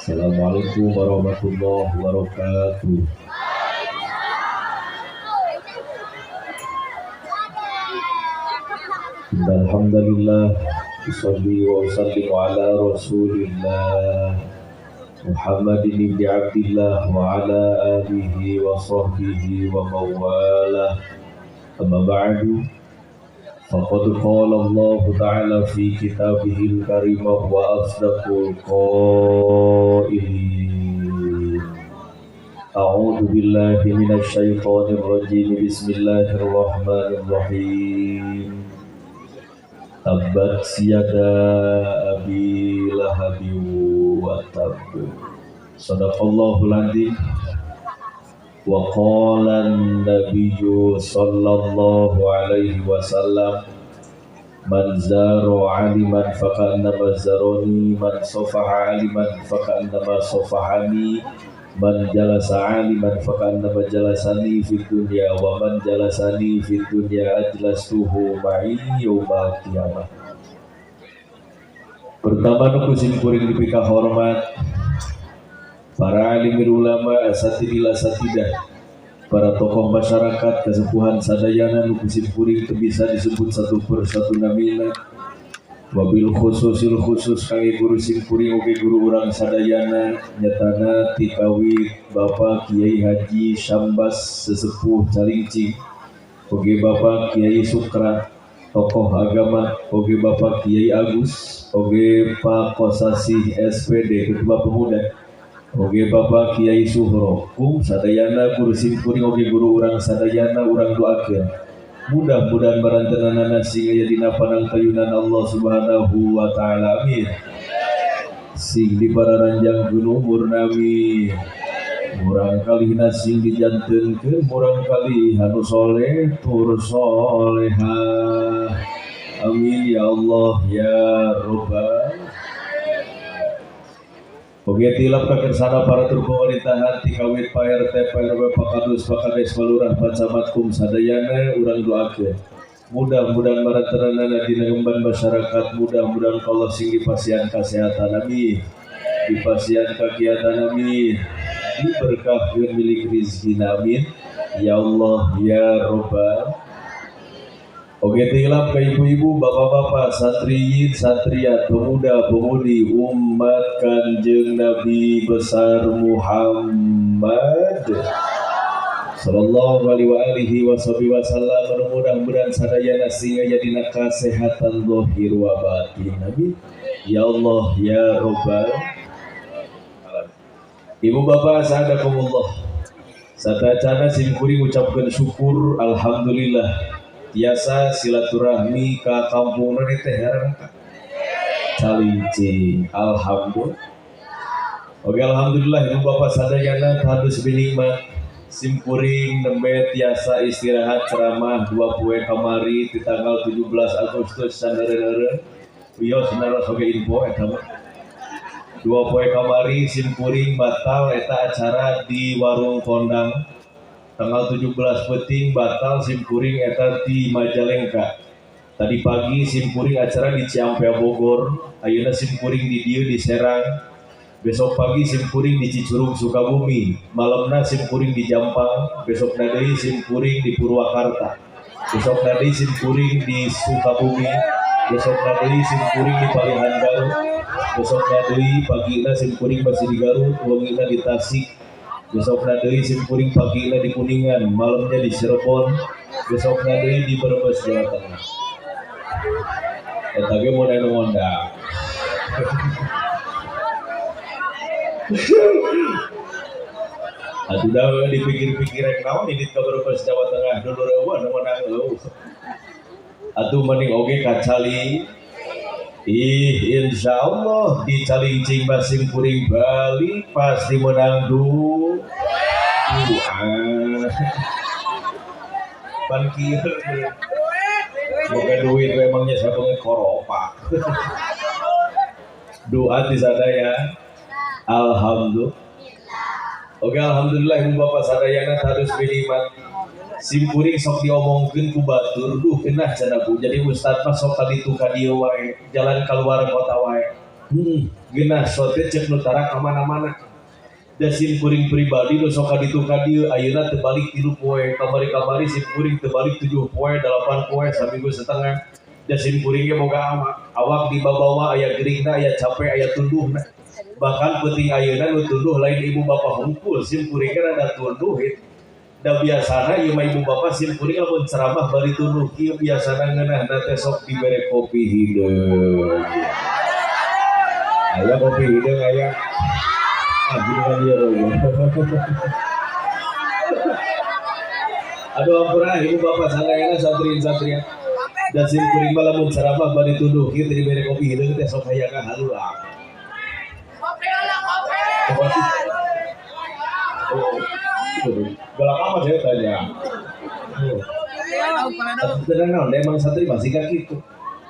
Assalamualaikum warahmatullahi wabarakatuh. Alhamdulillah, usalli wa usallimu ala Rasulillah Muhammadin ibn Abdillah wa ala alihi wa sahbihi wa mawalah. Amma ba'du. Faqad qala Allah ta'ala fi kitabihil karim wa asdaqul qailin. A'udzu billahi minasy syaithanir rajim. Bismillahirrahmanirrahim. Tabbat yada abi lahabi wa tab. Sadaqallahul azim. Wa qala an-nabiyyu sallallahu alaihi wasallam, man zara aliman faqannama zarani, man safaha aliman faqannama safahani, man jalasa aliman faqannama jalasani fid dunya, wa man jalasani fid dunya ajlastuhu ma'i yaumal qiyamah. Pertama nu kusim kuring dipika hormat para alim ulama, asatidil asatidah, para tokoh masyarakat kesepuhan sadayana nu kusim kuring teu bisa disebut satu persatu namina. Wabil khususil khusus kangge guru simkuring oge guru urang sadayana nyatana ti kawit Bapak Kiai Haji Syambas sesepuh Calingcing, oge Bapak Kiai Sukra tokoh agama, oge Bapak Kiai Agus, oge Pak Kosasih SPD Ketua Pemuda, oge Bapak Kiai Suhro, kum sadayana guru simkuring oge guru urang sadayana urang doakeun mudah-mudahan barantenanana sing aya dina panangtayunan Allah Subhanahu wa taala, amin. Sing dipararanjangkeun umurna, amin. Murang kalihna sing dijantenkeun murang kalih anu soleh tur solehah, amin ya Allah ya Rabbal. Oge tilap kakersana para tur pemerintahan ti kawit Pak RT, Pak RW, Pak Kadus, Pak Kades, Pak Lurah, Pak Camat, kum sadayana urang doakeun mudah-mudahan marantenanana dina ngemban masyarakat, mudah-mudahan Allah sing dipasihan kasehatan, amin, dipasihan kagiatan, amin, diberkahkeun milik rizkina, amin ya Allah ya Rabbal. Oke tilap ke ibu-ibu, bapak-bapak, santriyin, santriat, pemuda-pemudi, umat Kanjeng Nabi besar Muhammad sallallahu alaihi wasallam, mudah-mudahan sadayana sing aya dina kasehatan zahir wa batin, amin ya Allah ya Rabbal. Ibu bapak sadakumullah, satacana simkuring ucapkeun syukur alhamdulillah biasa silaturahmi ka kampung teh heran Calingcing, alhamdulillah. Oke alhamdulillah ibu bapak sadayana hadus binikmat simkuring nembe tiasa istirahat ceramah dua poe kamari di tanggal 17 Agustus saneureun-eureun wios naros oge info eta mah. Dua poe kamari simkuring batal eta acara di warung kondang. Tanggal 17 peting batal simkuring eta di Majalengka. Tadi pagi simkuring acara di Ciampea Bogor, ayeuna simkuring di dieu di Serang. Besok pagi simkuring di Cicurug Sukabumi, malamna simkuring di Jampang, besok deui simkuring di Purwakarta. Besok deui simkuring di Sukabumi, besok deui simkuring di Palihan Garut. Besok deui pagina simkuring masih di Garut, weungina di Tasik. Besok deui simkuring pagina di Kuningan, malamnya di Cirebon, besok deui di Brebes Jawa Tengah. Eta ge mun anu ngondang. Atuh da dipikir-pikir rek naon ini ka Brebes Jawa Tengah dulur eueuh anu menang eueuh. Atuh mending oge ka Cali. Ih, insya Allah di Calingcing basing kuring Bali pasti menang dua. Pan kieu boga duit memangnya saya banget koropak. Doa di sadaya. Alhamdulillah. Oke alhamdulillah ibu bapak sadayana harus binimat. Simkuring sok diomongkeun ku batur, duh keunah cenah bu. Jadi ustad mah sok kaditu ka dieu wae, jalan keluar kota wae. Geunah sote cek nu tara ka mana-mana. Da sim kuring pribadi nu sok ka ditu ka dieu ayeuna teu balik 3 poe, kamari-kamari sim kuring teu balik 7 poe, 8 poe, saminggu setengah. Da sim kuring ge boga awak, awak dibabawa aya geringna, aya capek, aya tunduhna. Bahkan peuting ayeuna nu tunduh lain ibu bapak hungkul, sim kuring ge rada tunduh itu. Da biasana ieu mah ibu bapak sim kuring lamun ceramah bari tunduh kieu biasana ngeunahna teh sok dibere kopi hideung. Aya kopi hideung aya. Ah gini dia. Aduh ampura ibu bapak sadayana santri-santrian. Da sim kuring mah lamun ceramah bari tunduh kieu teh dibere kopi hideung teh sok hayang kahaluang. Kopi lah kopi. Galak amat saya tanya. Tenang naon, emang santri masih gak gitu.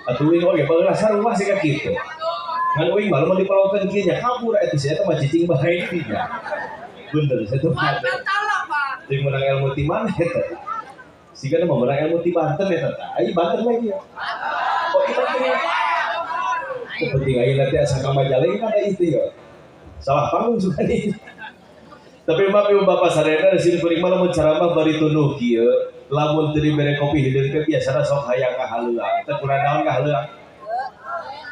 Atuh uing oge baheula sarua sih gak gitu. Ngan uing mah lamun dipalaukeun kieu nya kabur eta si eta mah cicing bae nya. Bener saya tuh. Jeung menang ilmu ti mana eta? Sigana mah menang ilmu ti Banten eta tah. Ai Banten lagi ya. Kok ieu Banten ya? Penting ayeuna teh asa ka Majalengka da itu ya. Salah panggung suka nih. Tapi maaf ibu bapak sadayana sim kuring mah lamun ceramah bari tunduh kieu, lamun teu dibere kopi hideung teh biasana sok hayang kahaleuang. Teh kurang naon kahaleuang?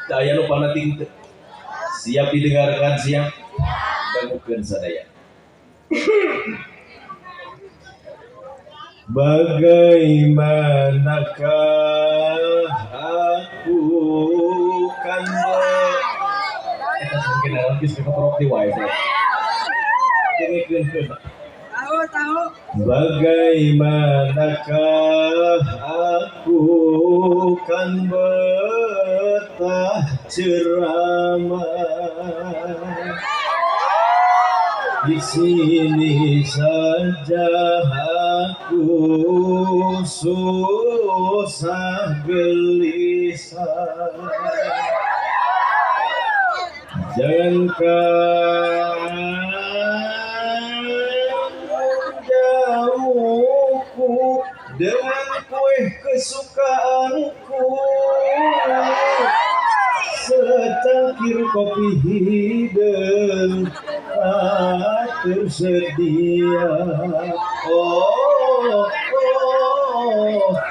Teu aya nu panating teh. Siap didengarkan siap. Dangukeun sadaya. Bagaimanakah aku kan eta sangkeun naon geus katorok di wae. Tahu. Bagaimanakah aku kan betah ceramah di sini saja aku susah gelisah. Jangankan jauhku dengan kue kesukaanku, secangkir kopi hideung tak tersedia. Oh, oh,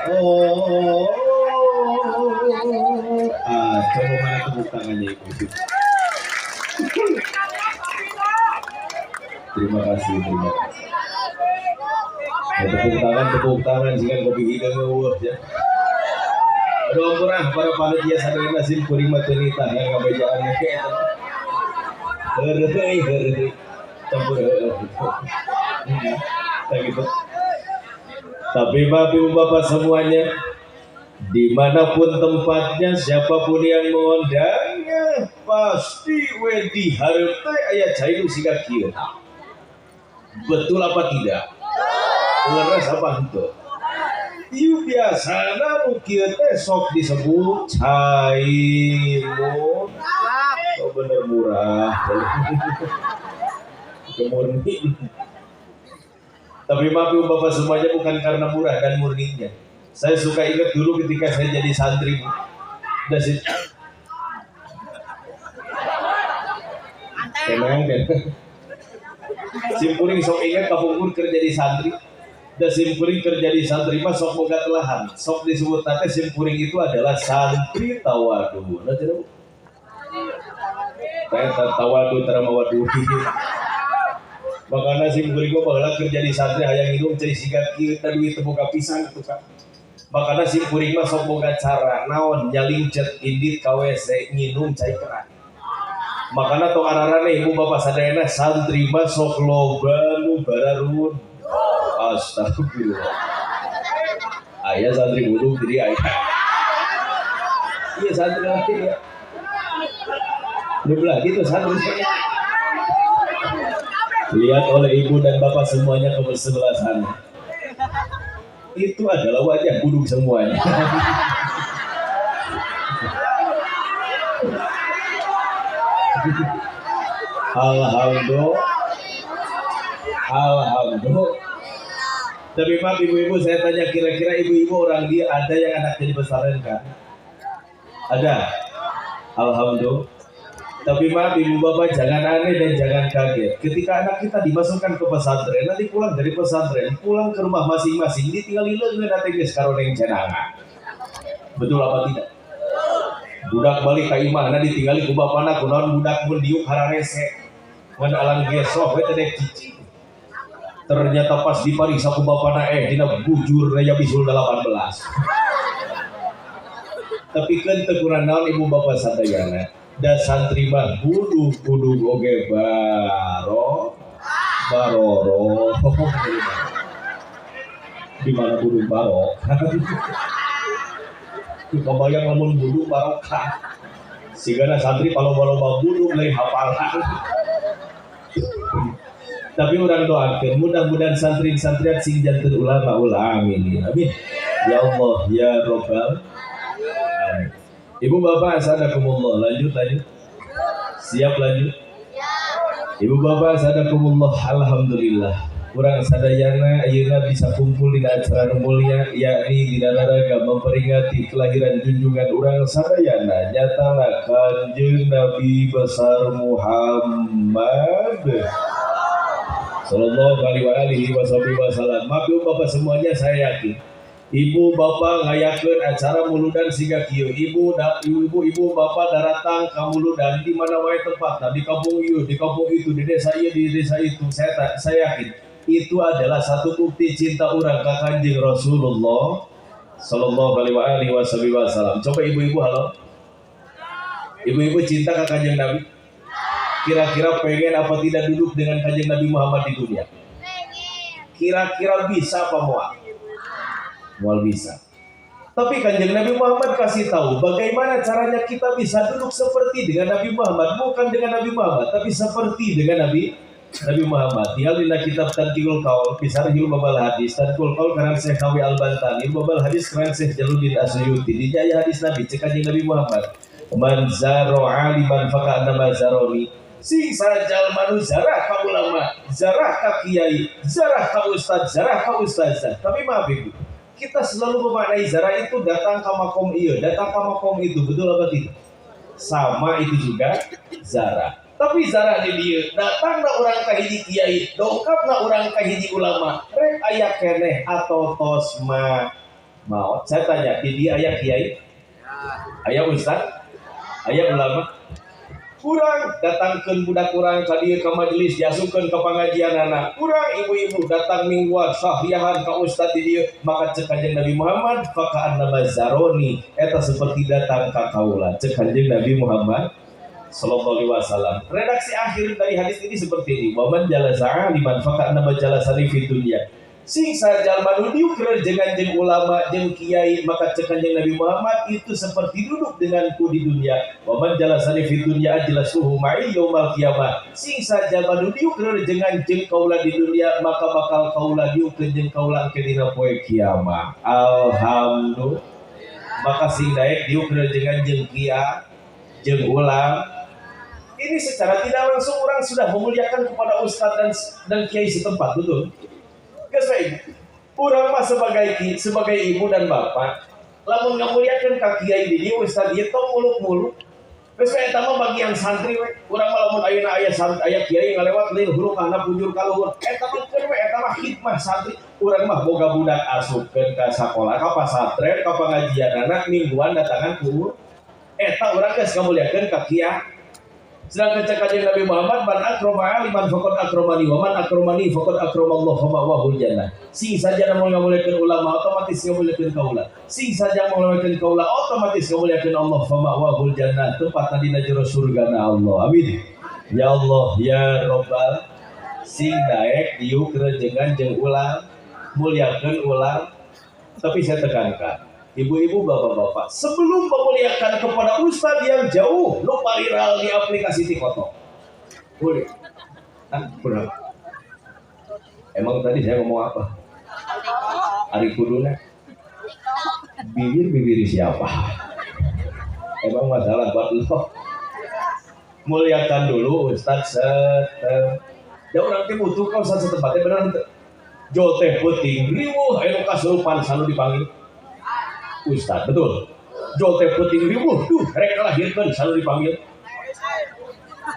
oh. Ah, coba mana tepuk tangannya ibu. Terima kasih, terima kasih. Ya, tepuk tangan, jika kopi hideung eueuh ya. Aduh ampura para panitia sadayana sim kuring mah teu nitah yang ngabejaan ge eta. Heureuy heureuy. Campur heueuh. Tah gitu. Tapi bapak ibu bapak semuanya, dimanapun tempatnya, siapapun yang mengundangnya, pasti we di hareup teh aya cai nu siga kieu. Betul apa tidak? Leres apa henteu? Ieu biasana nu kieu teh sok disebut cai murah. Oh bener murah. Kemurni. Tapi maaf ibu bapak semuanya, bukan karena murah dan murninya. Saya suka ingat dulu ketika saya jadi santri. Tenang, tenang. Sim kuring sok ingat kapungkur kerja di santri. Da sim kuring kerja di santri mah sok boga telahan. Sok disebut teh sim kuring itu adalah santri tawadu. Nah, tidak. Tawadu tara mawadu. Makana sim kuring mah baheula kerja di santri hayang hidung cai siga kieu teh duit teu boga pisan kitu kan. Makana sim kuring mah sok boga cara naon nyalincet indit ka WC nginum cai keran. Makana tong ararane ibu bapak sadayana santri mah sok loba nu bararun. Astagfirullah. Aya santri buduk jadi aya. Iya santri lagi ya. Lu belah gitu santri. Lihat oleh ibu dan bapak semuanya ke sebelah sana. Itu adalah wajah buduk semuanya. Alhamdulillah. Alhamdulillah. Tapi maaf ibu-ibu, saya tanya kira-kira ibu-ibu orang dia ada yang anaknya di pesantren kan? Ada. Alhamdulillah. Tapi maaf ibu bapak, jangan aneh dan jangan kaget. Ketika anak kita dimasukkan ke pesantren, nanti pulang dari pesantren, pulang ke rumah masing-masing, ditinggali leungeun ate geus karoneng cenangan. Betul apa tidak? Budak balik ka imahna ditinggali ku bapana kunaon budak mun diuk hararese. Ngan alang gesoh we teh dek cicing. Ternyata pas dipariksa ku bapana dina bujur raya bisul 18. Tapi keun teu kurang naon ibu bapak sadayana. Da santri mah budug-budug oge baro baroro. Di mana budug baro? Kebayang lamun budug barokah. Sigana santri paloba-loba budug lain hafalan. Tapi urang doakeun mudah-mudahan santri-santriat sing janten ulama amin. Amin. Ya Allah ya Rabbal. Ibu bapak asadakumullah, lanjut lanjut. Siap lanjut? Ibu bapak asadakumullah, alhamdulillah. Urang sadayana ayeuna bisa kumpul dina acara nu mulia yakni dina raraga memperingati kelahiran junjungan urang sadayana nyatana Kanjeng Nabi besar Muhammad sallallahu alaihi wasallam. Maaf ibu bapak semuanya, saya yakin ibu bapak ngayakeun acara muludan siga kieu. Ibu ibu bapak daratang ka muludan di mana wae tempatna, di kampung ieu, di kampung itu, di desa ieu, di desa itu. Saya yakin itu adalah satu bukti cinta urang ka Kanjeng Rasulullah sallallahu alaihi wasallam. Coba ibu-ibu halo. Ibu-ibu cinta ka Kanjeng Nabi? Kira-kira pengen apa tidak duduk dengan Kanjeng Nabi Muhammad di dunia? Kira-kira bisa apa moal? Moal bisa. Tapi Kanjeng Nabi Muhammad kasih tahu bagaimana caranya kita bisa duduk seperti dengan Nabi Muhammad, bukan dengan Nabi Muhammad, tapi seperti dengan Nabi Muhammad. Tinggal dina kitab Tanqihul Qaul, Fisarhil Babal Hadis, Tanqihul Qaul karang Syekh Nawawi Al-Bantani, Babal Hadis karang Syekh Jalaluddin As-Suyuti. Dijaya hadis Nabi cek Kanjeng Nabi Muhammad. Man zaro aliman faqa'nama zaroni. Sing sajalma nu zarah ka ulama, zarah ka kiai, zarah ka ustad, zarah ka ustazah. Tapi maaf ibu, kita selalu memaknai zarah itu datang ke makom iya, datang ke makom itu, betul apa tidak? Sama itu juga zarah. Tapi zarah di dia, datangna urang ka hiji kiai, dongkapna urang ka hiji ulama, rek aya keneh atau tos ma maot. Saya tanya, di dia aya kiai? Aya ustad? Aya ulama? Kurang datangkeun budak urang ka dieu ka majelis, diasupkeun ka pangajianana. Kurang ibu-ibu datang mingguan sahriahan ka ustad di dieu, maka cek Kanjeng Nabi Muhammad faqa'annama zaroni, eta seperti datang ka kaula. Cek Kanjeng Nabi Muhammad sallallahu alaihi wasallam. Redaksi akhir dari hadis ini seperti ini, wa man jalasa liman faqa'annama jalasani fid dunya. Sing sajalma nu diuk rejengan jeung ulama jeung kiai, maka cek Kanjeng Nabi Muhammad itu seperti duduk denganku di dunia. Wa man jalasani fid dunya ajlasuhu ma'i yaumal qiyamah. Sing sajalma nu diuk rejengan jeung kaula di dunia, maka bakal kaula diuk jeung kaula ke dina poe kiamat. Alhamdulillah. Maka sing daek diuk rejengan jeung kiai jeung ulama. Ini secara tidak langsung orang sudah memuliakan kepada ustadz dan kiai setempat, betul? Geus we ibu. Urang mah sebagai ibu dan bapak, lamun ngamuliakeun ka kiai di dieu ustad ieu tong muluk-muluk. Geus we eta mah bagian santri we. Urang mah lamun ayeuna aya santri aya kiai ngalewat lain huruf kana bujur ka luhur. Eta mah keur we eta mah khidmah santri. Urang mah boga budak asupkeun ka sakola, ka pasantren, ka pangajianana mingguan datangan ku. Eta urang geus ngamuliakeun ka kiai. Sedangkan cek Kanjeng Nabi Muhammad, man akrama aliman faqad akramani wa man akramani faqad akramallahu fa ma'wahul jannah. Sing saja mun ngamuliakeun ulama otomatis ngamuliakeun kaula. Sing saja ngamuliakeun kaula otomatis ngamuliakeun Allah fa ma'wahul jannah. Tempatna dina jero surgana Allah. Amin. Ya Allah ya Rabbal. Sing daek diuk rejengan jeung ulang, muliakeun ulang. Tapi saya tekankan, ibu-ibu, bapak-bapak, sebelum memuliakan kepada ustadz yang jauh, lu viral di aplikasi TikTok. Boleh? Hah? Kurang. Emang tadi saya ngomong apa? Ari kuduna. Bibir-bibir siapa? Emang masalah buat lo. Muliakan dulu ustadz setempat. Ya orang teh butuh ka ustadz setempatnya bener henteu. Jol teh peuting riweuh anu kasurupan sanu dipanggil ustad, betul. Jol teh peuting riweuh, duh rek ngalahirkeun sanu dipanggil.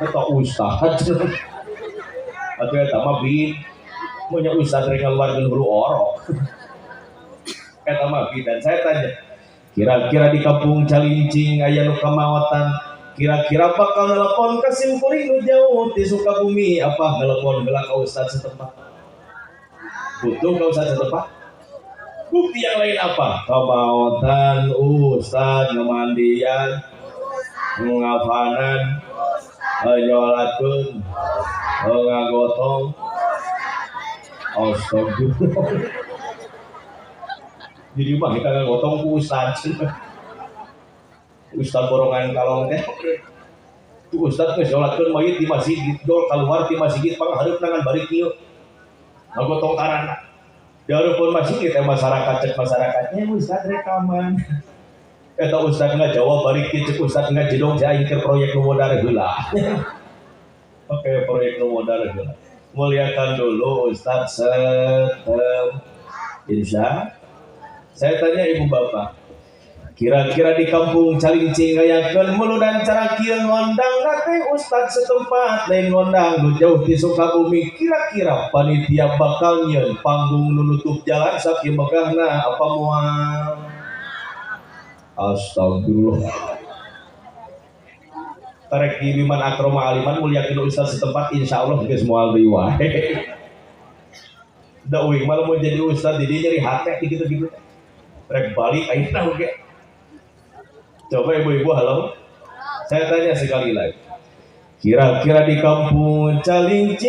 Eta ustad. Atuh eta mah bin. Punya ustad rek ngaluarkeun hulu orok. Eta mah bin. Dan saya tanya, kira-kira di kampung Calincing aya nu kamaotan, kira-kira bakal nelpon ka simkuring nu jauh ti Sukabumi apa nelpon heula ka ustad setempat? Butuh ka ustad setempat? Bukti yang lain apa? Kamaotan ustad, ngemandian, ngafanan, nyolatkeun, ngagotong. Astagfirullah. Jadi mah kita ngagotong ku ustad. Ustad borongan kalong teh. Tu ustad geus nyolatkeun mayit di masjid, jol keluar di masjid panghareup nangan bari kieu. Ngagotong karana. Di hareupeun masjid teh masyarakat cek masyarakatnya ustad rekaman. Eta ustad ngajawab bari kieu cek ustad ngajedong si aing keur proyek nu modar heula. Oke, proyek nu modar heula. Muliakan dulu ustad setem. Insya. Saya tanya ibu bapak, kira-kira di kampung Calincing ngayakeun muludan cara kieu ngondang teh ustad setempat lain ngondang nu jauh ti Sukabumi, kira-kira panitia bakal nyeun panggung nu nutup jalan sakieu megahna apa moal? Astagfirullah. Tarek di Biman Akroma Aliman muliakeun ustad setempat insyaallah geus moal deui wae. Da uing mah mun jadi ustad di dieu nyeri hate kitu-kitu. Rek balik ayeuna oge. Coba ibu-ibu halo. Saya tanya sekali lagi. Kira-kira di kampung Calincing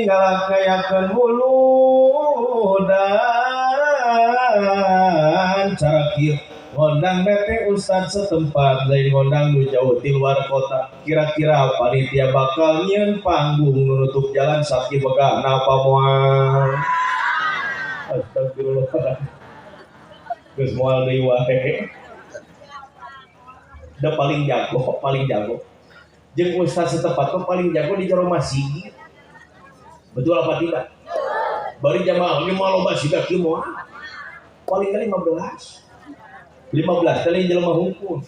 ngalakeun muludan cara kieu ngondang teh ustad setempat lain ngondang nu jauh ti luar kota, kira-kira panitia bakal nyieun panggung nu nutup jalan sakieu megahna apa moal? Astagfirullah. Geus moal deui wae. Da paling jago, paling jago. Jeung ustad setempat mah paling jago di jero masjid. Betul apa tidak? Bari jamaah ge moal loba siga kieu moal. Paling 15. 15 kali jelema hungkul.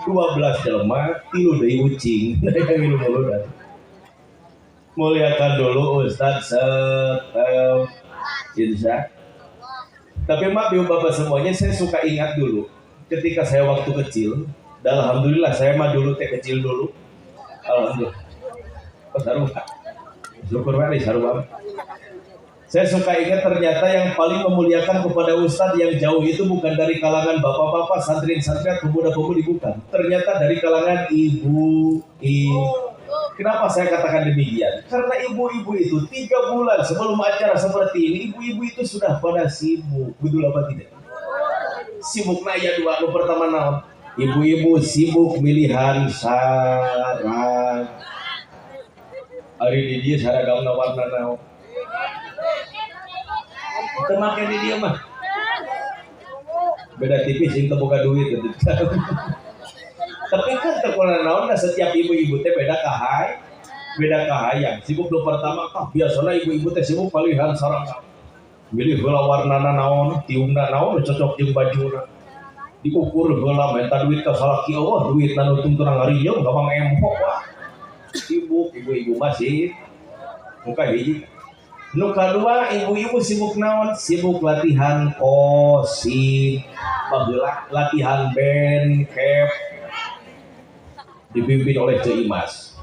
12 jelema tilu deui ucing. Ngilu muludan. Muliakan dulu ustad setem. Insya. Tapi maaf ibu bapak semuanya, saya suka ingat dulu ketika saya waktu kecil. Dan alhamdulillah saya mah dulu teh kecil dulu. Alhamdulillah. Oh, sarua. Syukur wae sarua. Saya suka ingat ternyata yang paling memuliakan kepada ustadz yang jauh itu bukan dari kalangan bapak-bapak, santri-santri, pemuda-pemudi, bukan. Ternyata dari kalangan ibu-ibu. Kenapa saya katakan demikian? Karena ibu-ibu itu 3 bulan sebelum acara seperti ini, ibu-ibu itu sudah pada sibuk. Betul apa tidak? Sibuk naya dua, nu pertama naon? Ibu-ibu sibuk milihan sarang. Ari di dieu saragamna warna naon? Teu make di dieu mah. Beda tipis jeung teu boga duit gitu. Tapi kan teu kunaon naon setiap ibu-ibu teh beda kahai, beda kahayang. Sibuk nu pertama kah biasana ibu-ibu teh sibuk palihan sarang. Milih heula warnana naon, tiungna naon cocok jeung bajuna. Diukur heula minta duit ka salaki eueuh duitna nu tungtuna ngariung gampang empok wah. Sibuk ibu-ibu masih muka hiji. Nu kadua ibu-ibu sibuk naon? Sibuk latihan kosi, baheula latihan band cap dipimpin oleh Ceu Imas.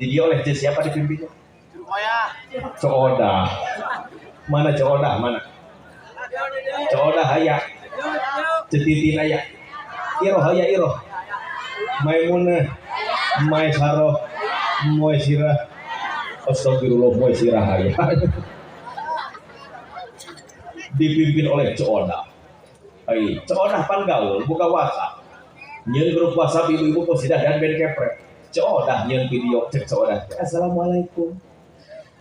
Jadi oleh Ceu siapa dipimpinnya? Ceu Odah. Mana Ceu Odah? Mana? Ceu Odah aya. Ceu Titin aya. Iroh aya iroh. Maimunah, Maisaroh, Moesirah. Astagfirullah, Moesirah aya. Dipimpin oleh Ceu Odah. Ai, Ceu Odah pan gaul, buka WhatsApp. Nyeun grup WhatsApp ibu-ibu qasidah dan band keprek. Ceu Odah nyeun video cek Ceu Odah. Assalamualaikum.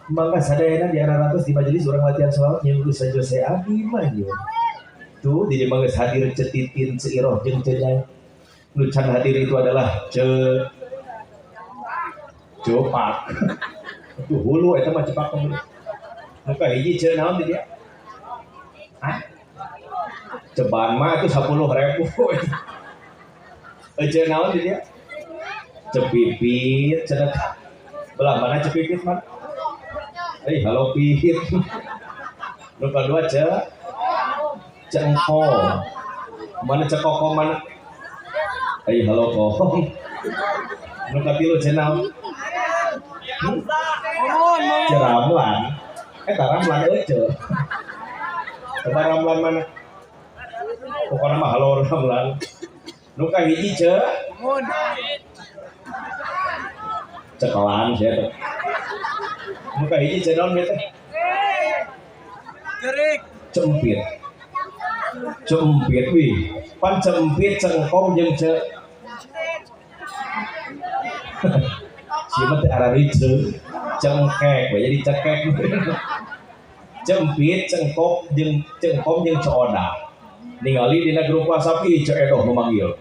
Mangga sadayana di ratus di majelis urang latihan sholawat nyeun Ustaz Jose Abimanyu. Tuh di mangga hadir Ceu Titin, Ceu Iroh jeung Ceu Nyai. Nu can hadir itu adalah Ceu Cepak. Itu hulu eta mah cepak hulu. Muka hiji ceu naon di dia? Hah? Ceban mah itu 10.000. Ceu naon di dia? Cepipit cenah. Belah mana cepipit man? Halo pipit. Nu kadua cengko. Mana cekoko mana? Halo kom. Nu katilu cenah. Ceramlan. Eta ramlan eueuh. Coba ramlan mana? Pokokna mah halo ramlan. Nu kahiji cekelan sia teh. Nu kahiji naon teh? Jerik. Cempit. Cempit wih. Pan cempit cengkom jeung ce. Sieu mah teh arariceung. Cengkek we jadi cekek. Cempit cengkok jeung cengkom jeung ceoda. Ningali dina grup WhatsApp ieu Ceu Edoh memanggil.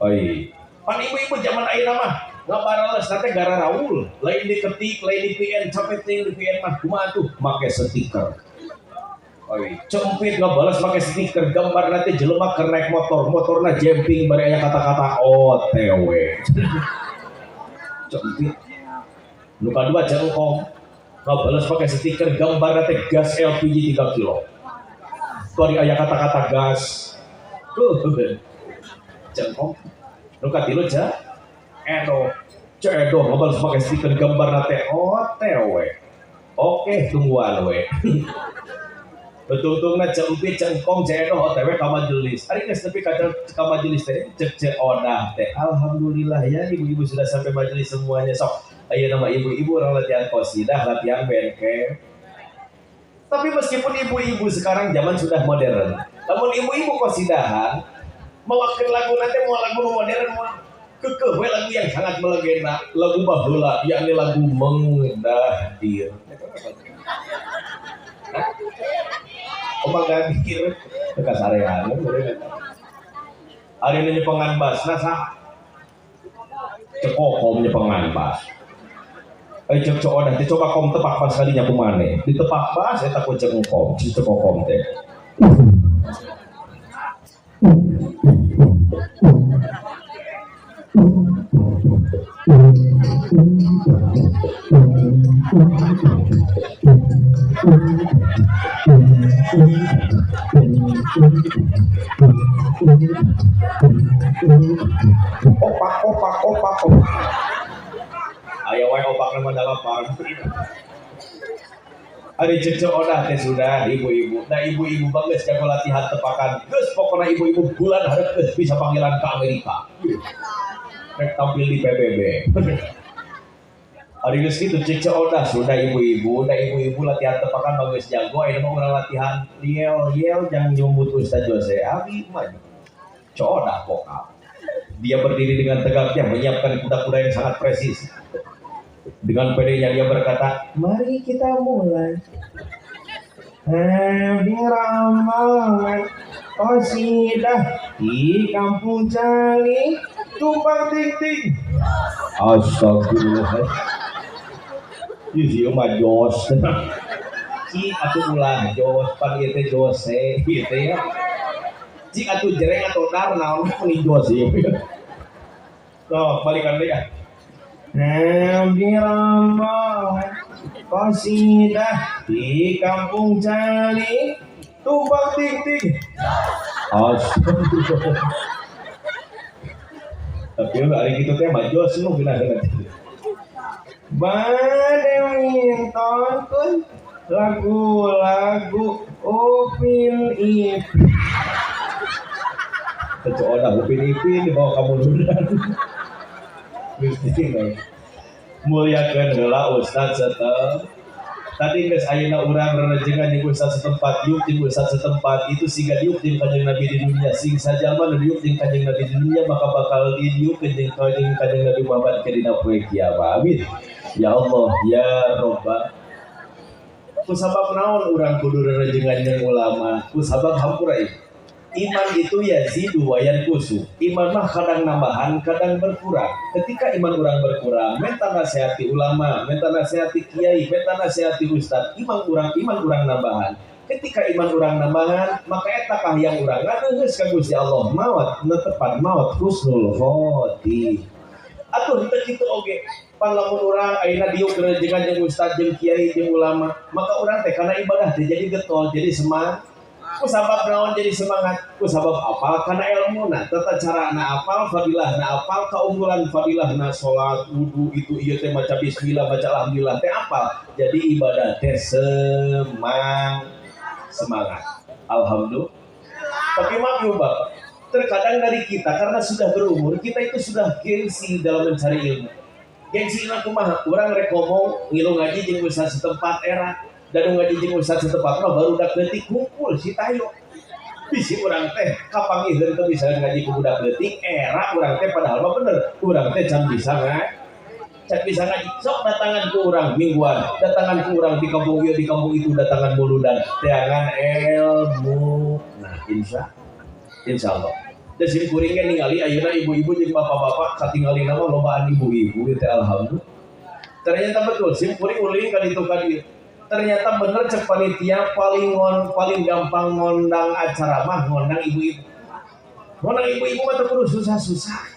Oi. Pan ibu-ibu zaman ayeuna mah ngabarales teh gara raul, lain diketik, lain di PN, capek teh di PN mah kumaha tuh make stiker. Oi, cempit ngabales make stiker gambar teh jelema keur naik motor, motorna jumping bari aya kata-kata OTW. Cempit. Nu kadua cengkom ngabales make stiker gambar teh gas LPG 3 kilo. Bari aya kata-kata gas. Tuh, cengkom. Nu katilu Edo. Ceu Edoh ngabales pakai stiker gambar teh OTW. Oke, tungguan we. Betul-betulna cempit cengkong Ceu Edoh OTW ka majelis. Ari geus nepi ka majelis teh cek Ceu Odah teh. Alhamdulillah ya ibu-ibu sudah sampai majelis semuanya sok. Ayeuna mah ibu-ibu orang latihan qasidah, latihan bengkel. Tapi meskipun ibu-ibu sekarang zaman sudah modern, namun ibu-ibu qasidahan mawakeun lagu nanti mau lagu modern mau kekeh we lagu yang sangat melegenda, lagu baheula yakni lagu Mengdahdir. Omah gadir teu kasarean. Ari nu nyepengan basna sah? Cekokom nyepengan bas. Cek Ceu Odah teh coba kom tepak bas kalinya ku maneh. Ditepak bas eta ku cengkom, cekokom teh. Opak opak opak opak. Aya wae opak nama dalapan. Ari cek Ceu Odah teh sudah ibu-ibu. Nah ibu-ibu bagus jago latihan tepakan. Geus pokona ibu-ibu bulan hareup geus bisa panggilan ke Amerika. Rek tampil di PBB. Ari geus kitu cek Ceu Odah sudah ibu-ibu. Nah ibu-ibu latihan tepakan bagus jago. Ayeuna mah urang latihan yel-yel jang nyumbut Ustaz Jose. Abi mah Ceu Odah vokal. Dia berdiri dengan tegaknya menyiapkan kuda-kuda yang sangat presis. Dengan pedenya dia berkata, mari kita mulai. Happy Ramadan, qasidah di kampung Cali, tumpang ting-ting. Astagfirullah. Ih, ieu mah jos. Ci atuh ulah jos, pan ieu teh jose, ieu teh ya. Ci atuh jereng atau dar naon meni jos ieu. Tuh, balikan deui ah. Nabi Ramadan, qasidah di kampung Cali, tumpang ting-ting. Astagfirullah. Tapi hari gitu teh mah jos nu geuna-geuna. Bade mintonkeun lagu-lagu Upin Ipin. Ceu Odah Upin Ipin dibawa ka muludan. Gusti muliakeun heula ustaz setempat. Tadi geus ayeuna urang rerejengan jeung ustaz setempat, diuk jeung ustaz setempat itu siga diuk jeung Kanjeng Nabi di dunia, sing sajalma nu diuk jeung Kanjeng Nabi di dunia maka bakal didiukkeun jeung Kanjeng Nabi Muhammad ke dina poe kiamat. Amin. Ya Allah ya Rabbah. Kusabab naon urang kudu rerejengan jeung ulama? Kusabab hampura ieu. Iman itu yazidu wa yanqusu. Iman mah kadang nambahan, kadang berkurang. Ketika iman orang berkurang, minta nasihati ulama, minta nasihati kiai, minta nasihati ustad, iman urang nambahan. Ketika iman urang nambahan, maka eta kahayang urang ngadeungeus ka Gusti Allah, maot netepan maot husnul khotimah. Atuh henteu kitu oge. Pan lamun urang ayeuna diuk rejengan jeung ustad jeung kiai jeung ulama, maka urang teh kana ibadah teh jadi getol, jadi semangat. Ku sabab naon jadi semangat? Ku sabab apal kana ilmuna, tata carana apal, fadilahna apal, keunggulan fadilahna salat, wudu itu ieu teh maca bismillah, maca alhamdulillah teh apal. Jadi ibadah teh semangat. Alhamdulillah. Tapi maaf ya Bapak, terkadang dari kita karena sudah berumur, kita itu sudah gengsi dalam mencari ilmu. Gengsi mah kumaha? Urang rek ngomong ngilu ngaji jeung ustaz setempat era, dan ngaji jeung ustaz setempat mah barudak leutik kumpul si tayo. Bisi urang teh kapanggih teu bisa ngaji ku budak leutik era urang teh padahal mah bener, urang teh can bisa ngaji. Can bisa ngaji, sok datangan ku urang mingguan, datangan ku urang di kampung ieu di kampung itu, datangan muludan, teangan ilmu. Nah, insya Allah. Dan sim kuring ge ningali ayeuna ibu-ibu jeung bapak-bapak katingalina mah lobaan ibu-ibu teh alhamdulillah. Ternyata betul sim kuring uling ka ditu ka dieu. Ternyata bener cek panitia paling gampang ngondang acara mah ngondang ibu-ibu. Ngondang ibu-ibu mah teu kudu susah-susah.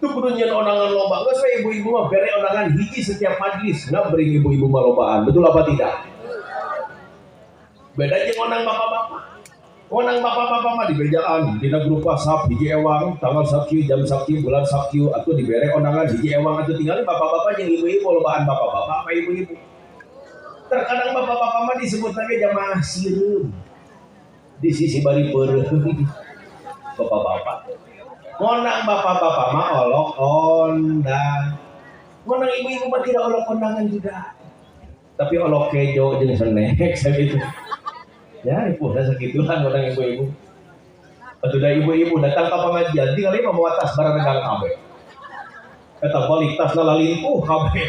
Teu kudu nyeun ondangan loba. Geus we ibu-ibu mah bere ondangan hiji setiap majlis, ngabring ibu-ibu mah lobaan. Betul apa tidak? Beda jeung ngondang bapak-bapak. Ngondang bapak-bapak mah dibejaan dina grup WhatsApp hiji ewang tanggal sakieu jam sakieu bulan sakieu atuh dibere ondangan hiji ewang atuh tinggali bapak-bapak jeung ibu-ibu lobaan bapak-bapak apa ibu-ibu. Terkadang bapak-bapak mah disebut lagi jamaah sireum di sisi bari peureum bapak-bapak. Ngondang bapak-bapak mah olok ondang. Ngondang ibu-ibu mah tidak olok ondangan juga. Tapi olok kejo jeung snack sakitu. Ya, ibu dah sakitulah ngondang ibu-ibu. Atuh da ibu-ibu datang ka pengajian tinggal mah bawa tas baregang kabeh. Eta balik tasna lalimpuh kabeh.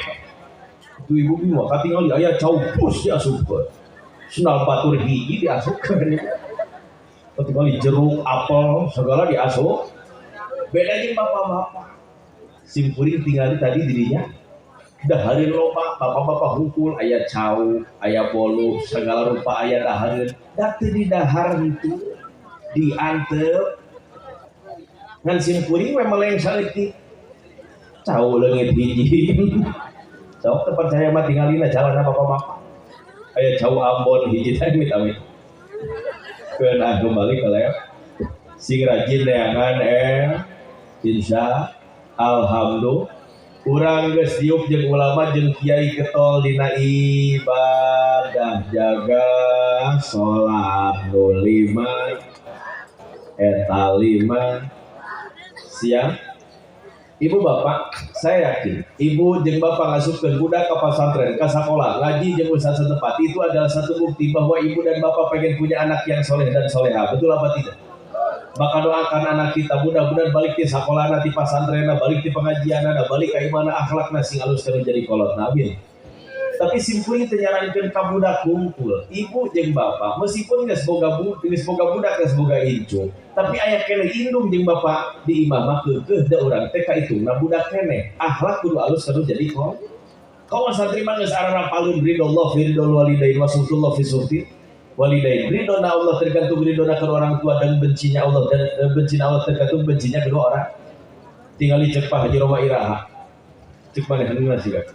Itu ibu mah katingali aya cau pus diasupkeun. Sendal batur hiji diasupkeun. Katingali jeruk, apel segala diasup. Beda jeung bapak-bapak. Sim kuring tingali tadi dirinya dahareun loba, bapak-bapak hukul aya cau, aya bolu, segala rupa aya dahareun. Da teu didahar itu diantep. Ngan sim kuring we meleng saeutik. Cau leungit hiji. Sok teu percaya mah tingalina jalana bapak-bapak. Aya cau Ambon hiji teh amit-amit. Keun ah kembali ka lew. Sing rajin neangan insya alhamdulillah. Urang geus diuk jeung ulama jeung kiai getol dina ibadah jaga salat nu lima eta lima siang. Ibu bapak, saya yakin ibu jeung bapak ngasupkeun budak ka pasantren, ka sakola, ngaji jeung ustaz setempat itu adalah satu bukti bahwa ibu dan bapak pengen punya anak yang soleh dan soleha. Betul apa tidak? Maka doakan anak kita mudah-mudahan balik di sekolah nanti pasantren, balik di pengajian, balik ka imana akhlakna sing alus kana jadi kolot. Amin. Tapi simpulnya teu nyarankeun ka budak kumpul, ibu jeung bapak meskipun geus boga budak geus boga incu, tapi aya keneh indung jeung bapak di imah mah keukeuh da urang teh kaitungna budak keneh. Akhlak kudu alus kana jadi kolot. Kaum santri mah geus ararapalun ridallah fi ridol walidain wa sultullah fi sulti walidain. Ridona Allah tergantung ridona kedua orang tua dan bencinya Allah dan bencinya Allah tergantung bencinya kedua orang. Tinggali cek Pak Haji Roma Iraha. Cek mana hendeuna sih kan?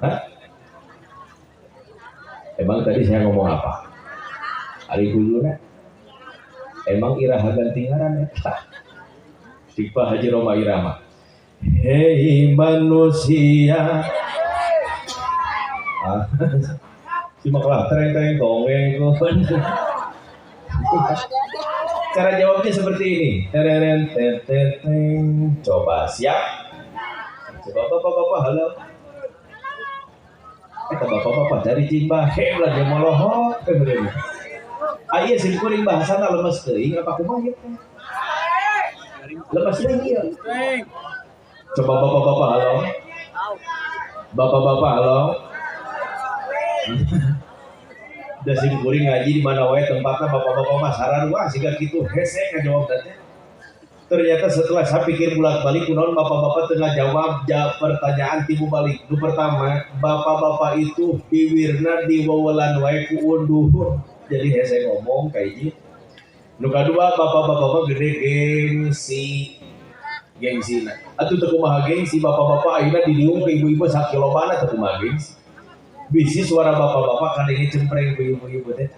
Hah? Emang tadi saya ngomong apa? Ari guluna. Emang Iraha ganti ngaran eta. Cek Pak Haji Roma Irama. Hei manusia. Ah. Simaklah tereng-tereng dongeng. Cara jawabnya seperti ini. Tereng ten ten teng. Coba siap. Coba bapak-bapak halo. Eta bapak-bapak dari cing bahe lah jeung molohok teh bener. Ah ieu sim kuring bahasana lemes teuing apa kumaha ieu teh? Lemes teuing ieu. Coba bapak-bapak halo. Bapak-bapak halo. Da sim kuring ngaji di mana wae tempatna bapak-bapak mah sararua siga kitu hese ngajawab teh. Ternyata setelah saya pikir bolak-balik kunaon bapak-bapak tengah jawab pertanyaan tibu balik. Nu pertama, bapak-bapak itu biwirna diwawelan wae ku unduhun. Jadi hese ngomong kayak gitu. Nu kadua, bapak-bapak mah gede gengsi. Gengsina. Atuh teu kumaha gengsi bapak-bapak ayeuna diniung ke ibu-ibu sakilobana teu kumaha gengsi. Bisi suara bapak-bapak kadenge cempreng ku ibu-ibu teh.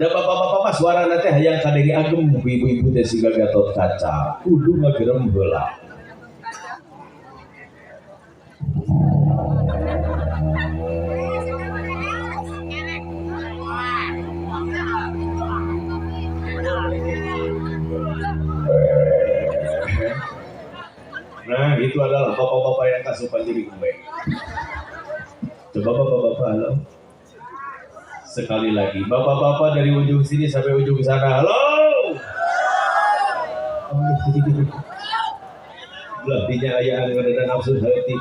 Da bapak-bapak mah suarana teh hayang kadenge agem ku ibu-ibu teh siga Gatot Kaca. Kudu ngagerem heula. Nah, itu adalah bapak-bapak yang kasupan jadi gue. Coba bapak-bapak, halo. Sekali lagi, bapak-bapak dari ujung sini sampai ujung sana, halo. Belah ayaan dan nafsu hati.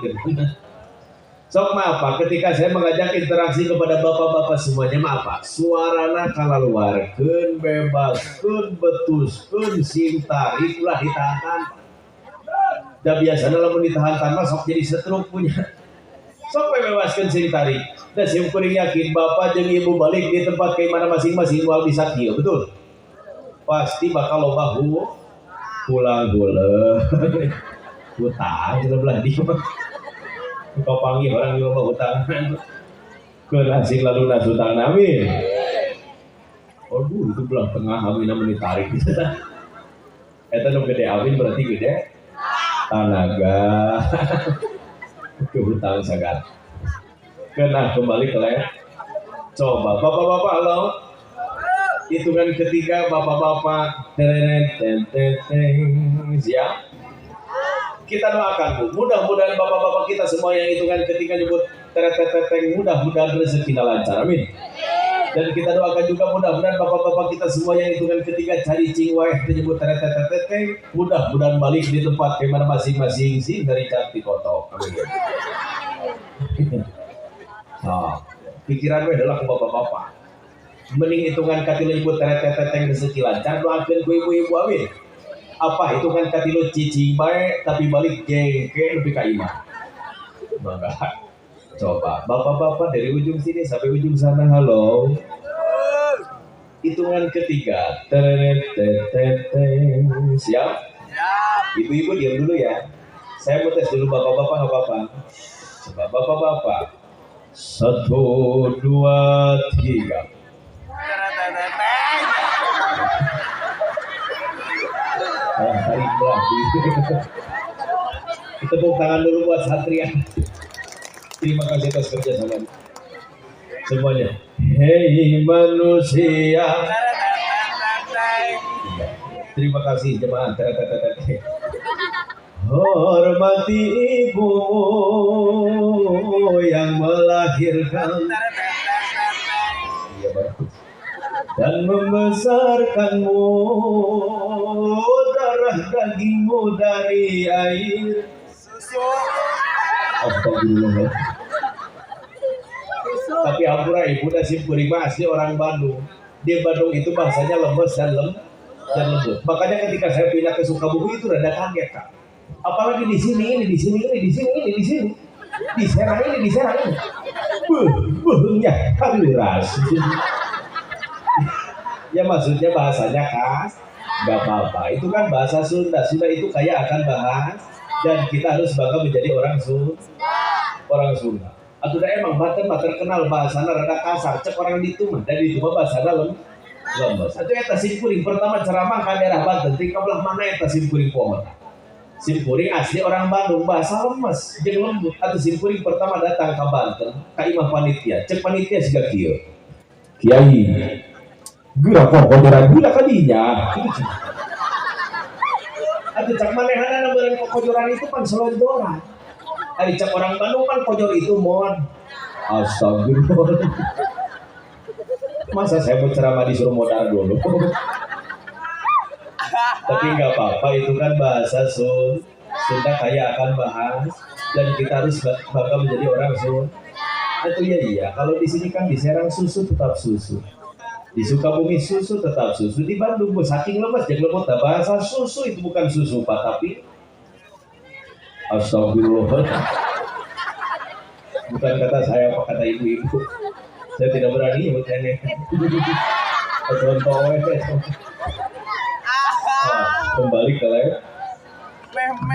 Sok maaf Pak, ketika saya mengajak interaksi kepada bapak-bapak semuanya, maaf Pak, suarana kalaluarkeun, bebaskeun, betuskeun, sing tarik ulah ditahan. Da biasana lamun ditahan mah sok jadi setruk punya. Sok bebaskeun sing tarik. Da sim kuring yakin bapak jeung ibu balik di tempat ke mana masing-masing moal bisa kieu, betul? Pasti bakal loba pulang gula. Hutang cenah belah dieu. Kapanggih orang loba hutang. Keun asing lalunas hutang amin. Aduh, itu belah tengah amin mun ditarik. Eta nu gede amin berarti gede tanaga. Ke hutang sagar. Kena kembali ke layar. Coba bapak-bapak halo. Hitungan ketiga bapak-bapak. Siap? Kita doakan Bu, mudah-mudahan bapak-bapak kita semua yang hitungan ketiga nyebut tereteteteng, mudah-mudahan rezekinya lancar, amin. Dan kita doakan juga mudah-mudahan bapak-bapak kita semua yang hitungan ketiga cari cingweh menyebut tereteteteng, mudah-mudahan balik di tempat ke mana masing-masing sih dari cantik kotok. Amin. Nah, pikiran gue adalah ke bapak-bapak. Mending hitungan katilu nyebut tereteteteng rezeki lancar, doakan ku ibu-ibu, amin. Apa hitungan katilu cicing bae tapi balik jengke lebih ka imah. Mangga. Coba bapak-bapak dari ujung sini sampai ujung sana, halo. Hitungan ketiga. Siap? Ibu-ibu diam dulu ya. Saya mau tes dulu bapak-bapak nggak apa-apa. Coba bapak-bapak. 1, 2, 3. Tepuk tangan dulu buat Satria. Terima kasih atas kerjasama semuanya. Hei manusia. Terima kasih jemaah. Hormati ibumu yang melahirkan dan membesarkanmu, darah dagingmu dari air susu. Astagfirullah. Tapi ampura ibu dan simkuring mah asli orang Bandung. Di Bandung itu bahasanya lemes dan lembut. Makanya ketika saya pindah ke Sukabumi itu rada kaget Kak. Apalagi di sini ini, di sini ini, di sini ini, di sini. Di Serang ini, di Serang ini. Beuh, beuhnya kaluras. Ya maksudnya bahasanya khas, nggak apa-apa. Itu kan bahasa Sunda. Sunda itu kaya akan bahas dan kita harus bangga menjadi orang Sunda. Orang Sunda. Atau dah emang Banten mah terkenal bahasana rada kasar. Cek orang ditu mah, dari itu mah bahasana lemes. Atau eta simkuring pertama ceramah ka daerah Banten, tingkah belah mana eta simkuring poho. Simkuring asli orang Bandung, bahasa lemes jeung lembut. Atau simkuring pertama datang ke Banten, ka imah panitia. Cek panitia siga kieu. Kiai geura kokojoran gula kadinya. Atuh cak manehanana meureun kokojoran itu pan selonjoran. Ari cak orang Bandung pan kojor itu mon. Astagfirullah. Masa saya mau ceramah disuruh modal dulu. Tapi nggak apa-apa, itu kan bahasa Sunda kaya akan bahas dan kita harus bangga menjadi orang Sunda. Itu ya iya, kalau di sini kan di Serang susu tetap susu. Di Sukabumi susu tetap susu, di Bandung saking lemes jeung lemot bahasa susu itu bukan susu Pak, tapi astagfirullah. Bukan kata saya, apa kata ibu-ibu. Saya tidak berani nyebut nenek. Contoh. Kembali ke layar.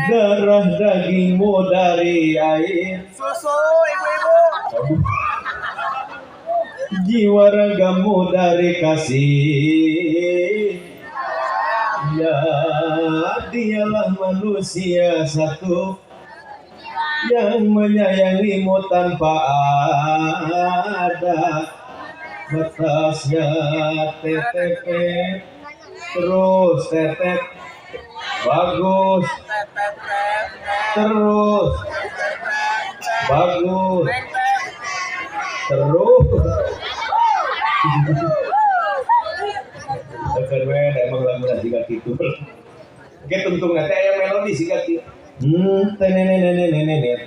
Darah dagingmu dari air susu ibu-ibu. Jiwa ragamu dari kasih. Ya, dialah manusia satu yang menyayangimu tanpa ada batasnya. TTP terus tetet bagus terus bagus terus. Keren emang lagu siga kitu. Oke tuntung nanti aya melodi siga kieu.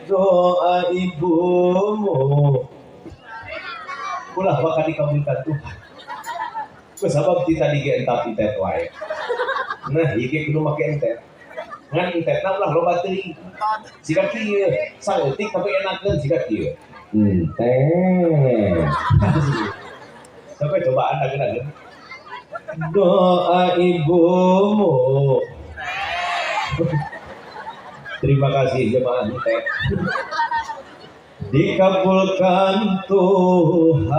Doa ibumu ulah bakal dikabulkan Tuhan. Ku sabab kita di entap entet wae. Nah, ieu kudu make entet. Ngan entetna ulah loba teuing. Siga kieu, saeutik tapi enakeun siga kieu. Entet. Sampai cobaan lagi. Doa ibumu. Terima kasih jemaah entet. Dikabulkan Tuhan.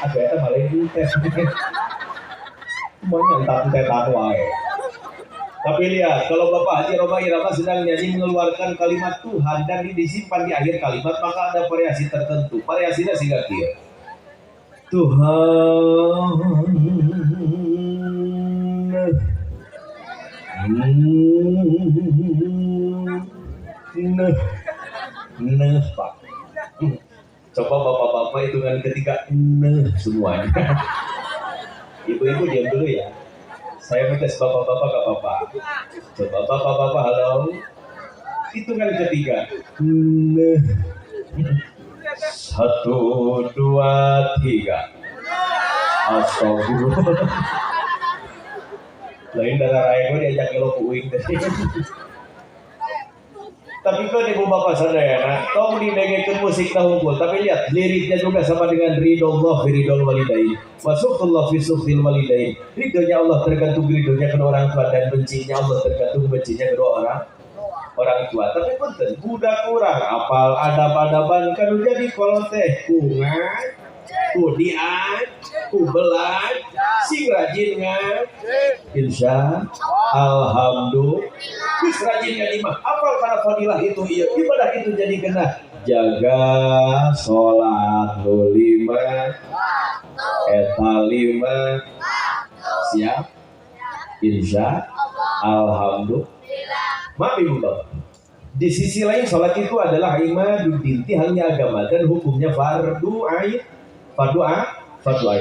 Ada eta malah entet. Semuanya entat-entetan wae. Tapi lihat, kalau Bapak Haji Rhoma Irama sedang nyanyi mengeluarkan kalimat Tuhan dan disimpan di akhir kalimat, maka ada variasi tertentu. Variasinya sehingga dia Tuhan neh, Pak. Coba bapak-bapak hitungan ketiga neh semuanya. Ibu-ibu diam dulu ya. Saya minta bapak-bapak gak apa-apa. Coba bapak-bapak halo. Hitungan ketiga. Neh. 1, 2, 3. Astagfirullah. Lain darah raya gue diajak ngelok uing tadi. Tapi kan ibu bapak sadayana, tong didengekeun musik tahungkul, tapi lihat liriknya juga sama dengan ridho Allah fi ridhol walidain, wa sukhullah fi sukhil walidain. Ridhonya Allah tergantung ridhonya kedua orang tua dan bencinya Allah tergantung bencinya kedua orang tua. Tapi punten, budak urang apal adab-adaban kan jadi kolot teh ku ngan, ku dian, ku belan, sing rajin ngan. Insya alhamdulillah. Geus rajin ngaji mah apal kana fadilah itu ieu ibadah itu jadi genah. Jaga salat nu 5 eta 5 siap. Insya alhamdulillah. Maaf ibu bapak. Di sisi lain salat itu adalah imaduddin, halnya agama dan hukumnya fardu ain. Fardu ain.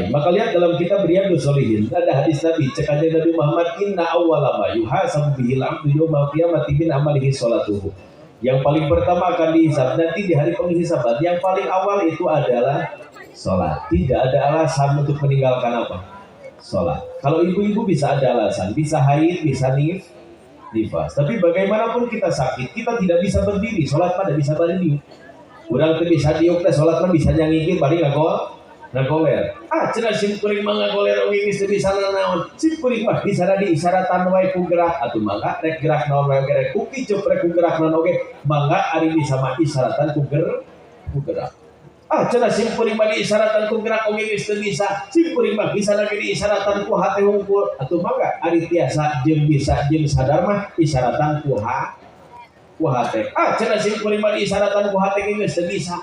Maka lihat dalam kitab Riyadhus Shalihin ada hadis Nabi, cek kanjeng Nabi Muhammad, inna awwala ma yuhasabu bihil 'abdu yaumal qiyamati min amalihi sholatuhu. Yang paling pertama akan dihisab nanti di hari penghisaban, yang paling awal itu adalah sholat. Tidak ada alasan untuk meninggalkan apa? Sholat. Kalau ibu-ibu bisa ada alasan, bisa haid, bisa nifas. Tapi bagaimanapun kita sakit, kita tidak bisa berdiri. Sholat mah tidak bisa berdiri. Urang teu bisa diuk teh sholat mah bisa nyangigir bari ngagol. Ngagoler. Ah, cenah sim kuring mah ngagoler oge geus teu bisa nanaon. Sim kuring mah bisa di isaratan wae ku gerak atuh mangga rek gerak naon wae rek ku kicup rek ku gerak naon oge mangga ari bisa mah isaratan ku gerak. Ah, cenah sim kuring mah di isaratan ku gerak oge geus teu bisa. Sim kuring mah bisa lagi di isaratan ku hate hungkul atuh mangga ari tiasa jeung bisa jeung sadar mah isaratan ku hate. Ah, cenah sim kuring mah di isaratan ku hate geus teu bisa.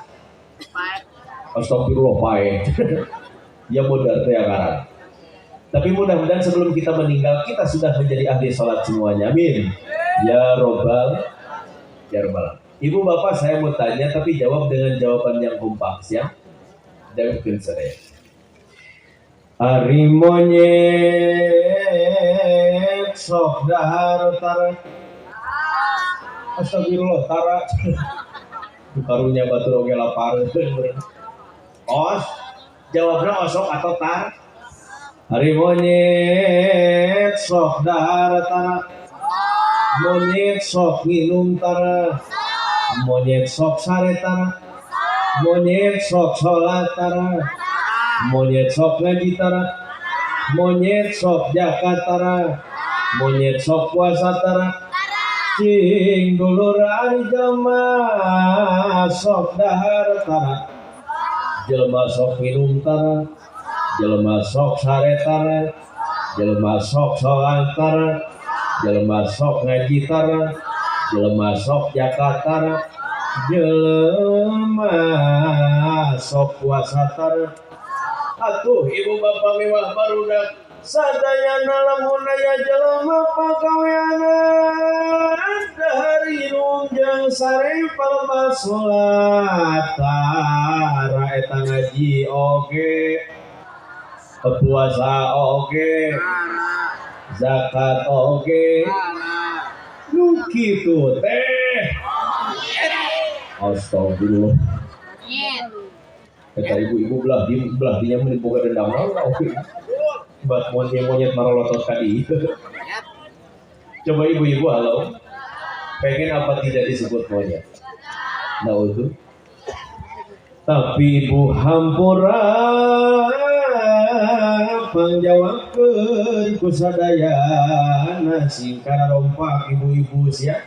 Astagfirullah pae. Ya modar teh ngaran. Tapi mudah-mudahan sebelum kita meninggal kita sudah menjadi ahli salat semuanya. Amin. Ya robbal ya robbal. Ibu bapak saya mau tanya tapi jawab dengan jawaban yang kompak ya. Dan saya. Ari monyet sok dahar tara. Astagfirullah tara. Karunya batur oge lapar. Os, jawabnya osok atau tar. Hari monyet sok dahar tara, monyet sok nginum tara, monyet sok sare tara, monyet sok sholat tara, monyet sok ngaji tara, monyet sok zakat tara, Monyet sok puasa tara. Cing dulur ari jelema sok dahar tara. Jelema sok minum tara. Jelema sok sare tara. Jelema sok sholat tara. Jelema sok ngaji tara. Jelema sok zakat tara. Jelema sok puasa tara. Atuh ibu bapak mewah barudak sadayana lamun aya jelema pagaweana dahar inum jeung sare palebah salat tara eta ngaji oge, puasa oge, zakat oge, nu kitu teh. Astagfirullah. Kata ibu-ibu belah dinya mun diboga dendam oke. Bat monyet-monyet marolotot tadi. Coba ibu-ibu halo. Pengen apa tidak disebut monyet? Nah itu. Tapi ibu hampura pangjawabkeun ku sadayana singkara rompak ibu-ibu sia.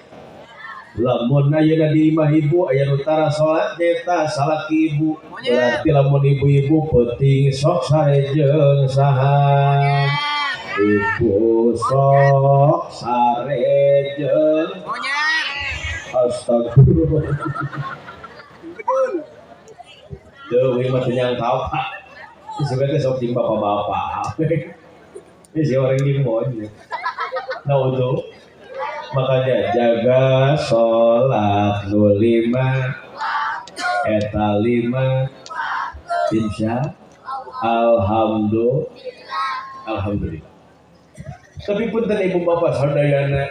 Lamun ayeuna di imah ibu aya nu tara salat eta salaki ibu. Berarti lamun ibu-ibu penting sok sare jeung saha. Ibu sok sare jeung astagfirullah. Tuh, ieu mah teu nyangka apa. Sebenarnya sok jeung bapak-bapak. Ini si orang jeung monyet. Nah itu. Makanya jaga sholat nu 5 eta 5 insya alhamdulillah. Alhamdulillah. Tapi punten ibu bapak sadayana,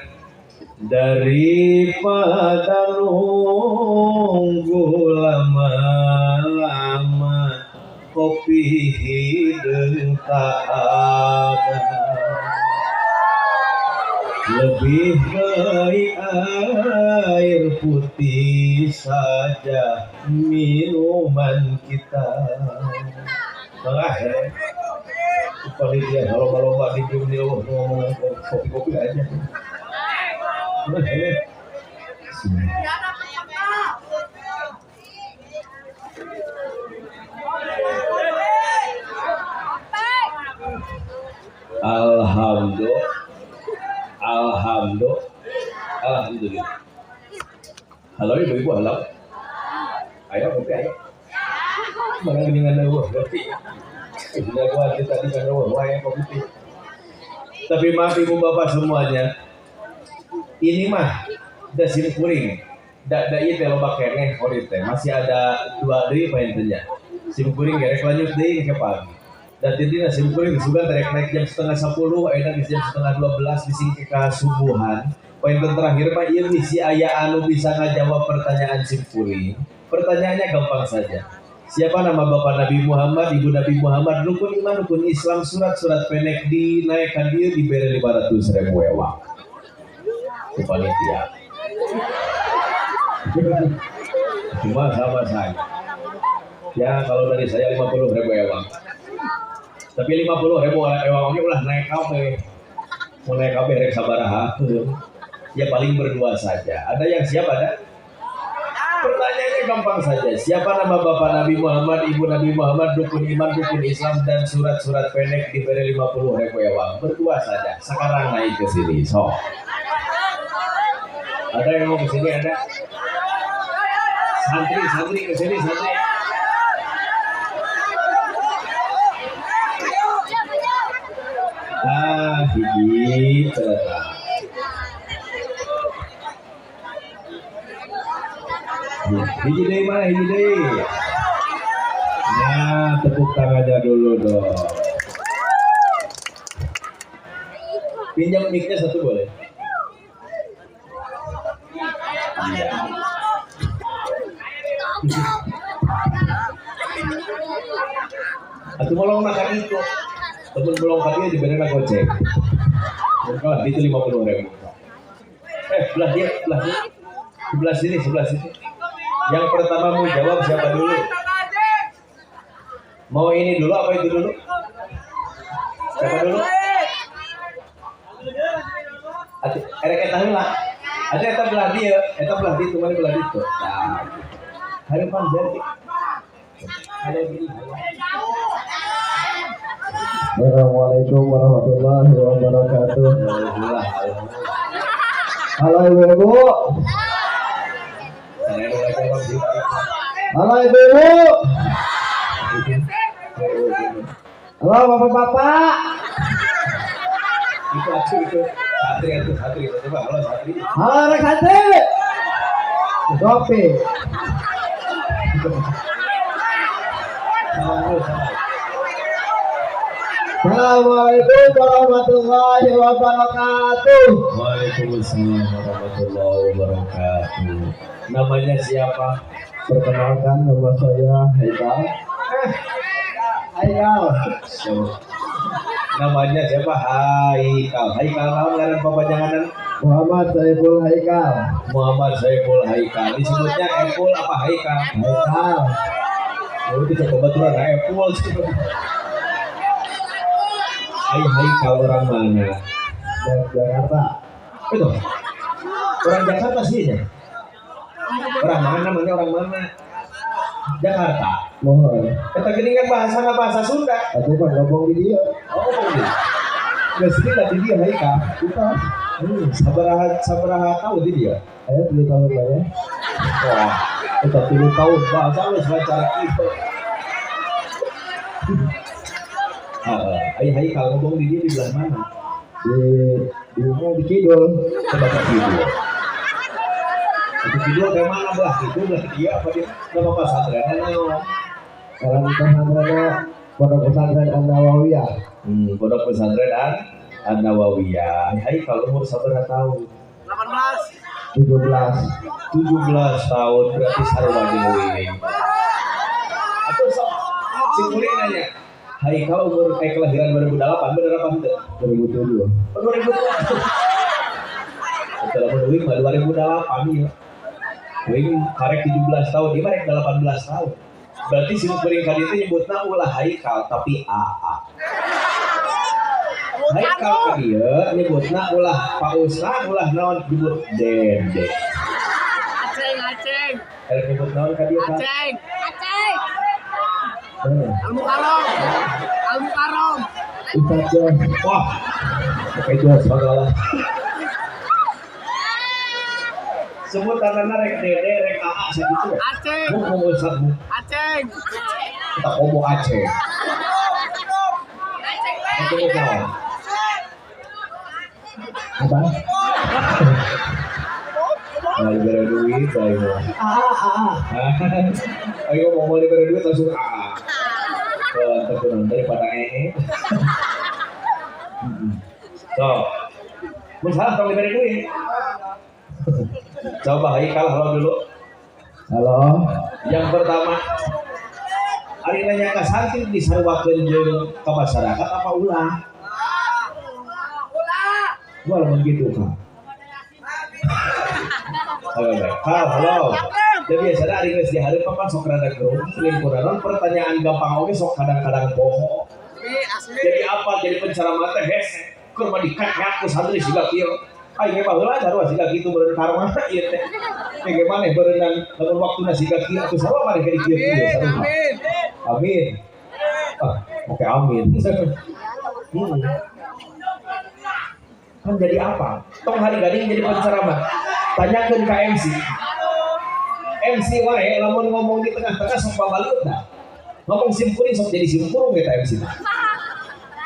daripada nunggu lama-lama kopi hideung tak ada, lebih baik air putih saja minuman kita. Malah ya, panitia lomba-lomba di dunia ngomong kopi-kopi aja. Alhamdulillah. Alhamdulillah. Alhamdulillah. Halo ibu-ibu, halo. Ayo kopi ayo. Mana geningan eueuh berarti. Sudah gua tadi kan eueuh wae kopi. Tapi maaf ibu bapak semuanya. Ini mah da sim kuring. Da ieu teh loba keneh korit teh. Masih ada 2 deui paintennya. Sim kuring gerek lanjut deui ke pagi. Dan tintina sim kuring sugan terek naik jam 9:30, ayeuna geus jam 11:30 bisi ke subuhan. Poin terakhir Pak, ieu misi aya anu bisa ngajawab pertanyaan sim kuring. Pertanyaannya gampang saja. Siapa nama Bapak Nabi Muhammad, Ibu Nabi Muhammad, rukun iman, rukun Islam, surat-surat pendek dinaikkan dia diberi 500.000 ewang. Ke panitia. Cuma sama saya. Ya kalau dari saya 50.000 ewang. Tapi 50.000 ewang oge ulah naik kabeh. Mau naik kabeh rek sabaraha. Ya paling berdua saja. Ada yang siap ada? Pertanyaannya gampang saja. Siapa nama Bapak Nabi Muhammad, Ibu Nabi Muhammad, rukun iman, rukun Islam, dan surat-surat pendek diberi 50.000 ewang. Berdua saja. Sekarang naik ke sini. So. Ada yang mau ke sini ada? Santri, santri ke sini, santri. Nah, hiji ternyata. Hiji deui mana hiji deui? Nah, tepuk tangannya dulu dong. Pinjam mic-nya satu boleh? Iya. Atau molong makan itu. Temen belum kali diberi goceng. Kalau itu 50.000. Belah dia, belah dia. Sebelah sini, sebelah sini. Yang pertama mau jawab siapa dulu? Mau ini dulu apa itu dulu? Siapa dulu? Erek eta heula. Ada eta belah dieu, eta belah ditu, mana belah ditu. Tah gitu. Harapan jadi. Ada gini. Assalamualaikum warahmatullahi wabarakatuh. Halo ibu-ibu. Halo ibu-ibu. Halo bapak-bapak. Itu aku itu santri itu santri coba halo santri. Halo anak santri. Kopi. Assalamualaikum warahmatullahi wabarakatuh. Waalaikumsalam warahmatullahi wabarakatuh. Namanya siapa? Perkenalkan, nama saya Haikal. Haikal. Siapa? Namanya siapa? Haikal. Haikal naon ngaran papanjanganan? Muhammad Saiful Haikal. Muhammad Saiful Haikal. Disebutnya Epul apa Haikal? Haikal. Oh, itu kebetulan Epul. Hai Haikal orang mana? Dari Jakarta. Itu. Orang Jakarta sih ya. Orang mana namanya orang mana? Jakarta. Mohon. Eta gini kan bahasa nggak bahasa Sunda. Aku kan ngomong di dia. Oh, ngomong di dia. Nggak sini lah di dia Haikal. Kita. Sabaraha tahun di dia. Ayo 7 tahun lah ya. Wah, kita 7 tahun bahasa lu secara itu. Ayo Haikal ngomong di dia di belah mana? Di Kidul. Coba ke Kidul. Itu Kidul kayak mana belah itu belah dia apa dia? Nama pesantrennya naon? Kalau pesantrennya Pondok Pesantren An-Nawawiyah. Pondok Pesantren An-Nawawiyah. Haikal umur sabaraha tahun? 18. 17. 17 tahun berarti sarua jeung uing. Atuh sok sing kuring nanya. Haikal umur kelahiran 2008 bener apa henteu? 2007. Oh, 2007. Betul lamun uing mah 2008 ieu. Uing karek 17 tahun, ieu mah rek 18 tahun. Berarti si kuring ka dieu teh nyebutna ulah Haikal tapi AA. Haikal ka dieu nyebutna ulah Pak Ustad, ulah naon disebut Dede. Aceng, aceng. Erek nyebut naon ka dieu, Kak? Aceng. Aceng. Al-Mukarram. Al-Mukarram. Ustaz Jos. Wah. Oke Jos segala. Sebutanana rek Dede, rek AA sakitu. Aceng. Mu ngomong Ustaz mu. Aceng. Kita ngomong Aceng. Itu naon? Apa? Mau diberi duit, ayo. AA. Ayo ngomong mau diberi duit langsung AA. Terkurang daripada ee. So, mun salah tong diberi duit. Coba Haikal halo dulu. Halo. Yang pertama, ari nanya ka santri disaruakeun jeung ka masyarakat apa ulah? Ulah. Gua lamun kitu Kak. Halo, Kal, halo. Jadi biasanya ari geus dihareup kan sok rada gerung, lingkungan pertanyaan gampang oge sok kadang-kadang bohong. Jadi apa? Jadi penceramah teh hese. Keur mah dikakak ku santri siga kieu. Aing ge baheula sarua siga kitu beureun karma ieu teh. Ge maneh beureunang lamun waktuna siga kieu atuh sarua maneh ge dikieu kieu sarua. Amin. Ah, oke amin. Kan jadi apa? Tong hari gading jadi penceramah. Tanyakeun ka MC. MC wae lamun ngomong di tengah-tengah sok pabaliut dah. Ngomong simkuring sok jadi simpurung eta MC.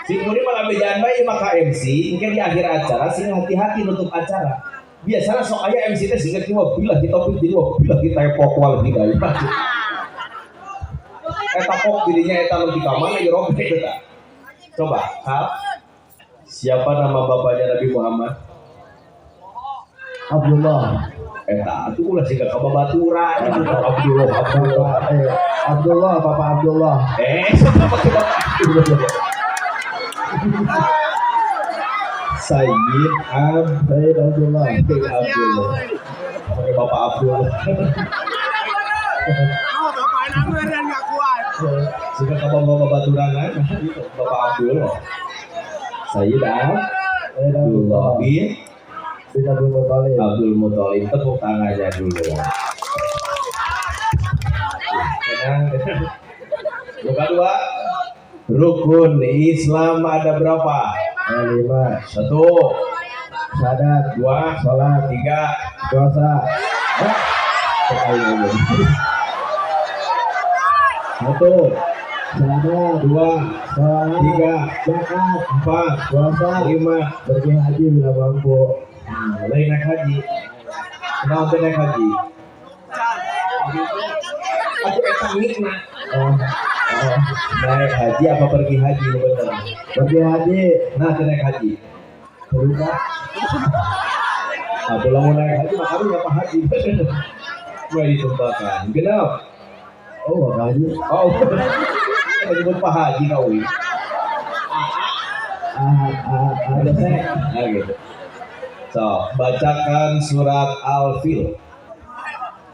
Simkuring mah ngabejaan bae mah ka MC, engke di akhir acara sing hati-hati nutup acara. Biasana sok aya MC teh siga kieu wabilah di topik jadi wabilah kita epok wal hidayah. Eta pok dirinya eta nu di kamana ieu robek eta. Coba, Kal. Siapa nama bapaknya Nabi Muhammad? Abdullah. Eta atuh ulah siga ka babaturan Abdullah, Abdullah. Abdullah, Bapak Abdullah. Siapa pakai Bapak Abdullah? Sayyid Abdullah. Abdullah. Pakai Bapak Abdullah. Oh, Bapak Abdullah enggak kuat. Siga ka babaturan gitu, Bapak Abdullah. Sayyid Abdullah bin Bin Abdul Muthalib. Abdul Muthalib. Tepuk tangannya dulu. Tenang. Yang kedua, rukun Islam ada berapa? 5. 1. Syahadat. 2. Sholat. 3. Puasa. Sekali lagi. 1. Syahadat. 2. Sholat. 3. Zakat. 4. Puasa. 5. Pergi haji bila mampu. Lain naik haji. Kenapa naik haji? Aku eta nikmat. Naik haji apa pergi haji bener? Pergi haji. Nah, naik haji. Berubah. Nah, kalau mau naik haji maka harus apa haji? Gue ditentukan. Genap. Oh, Pak Haji. Oh. Menyebut Pak Haji kau ini. Nah, gitu. So, bacakan surat Al-Fil.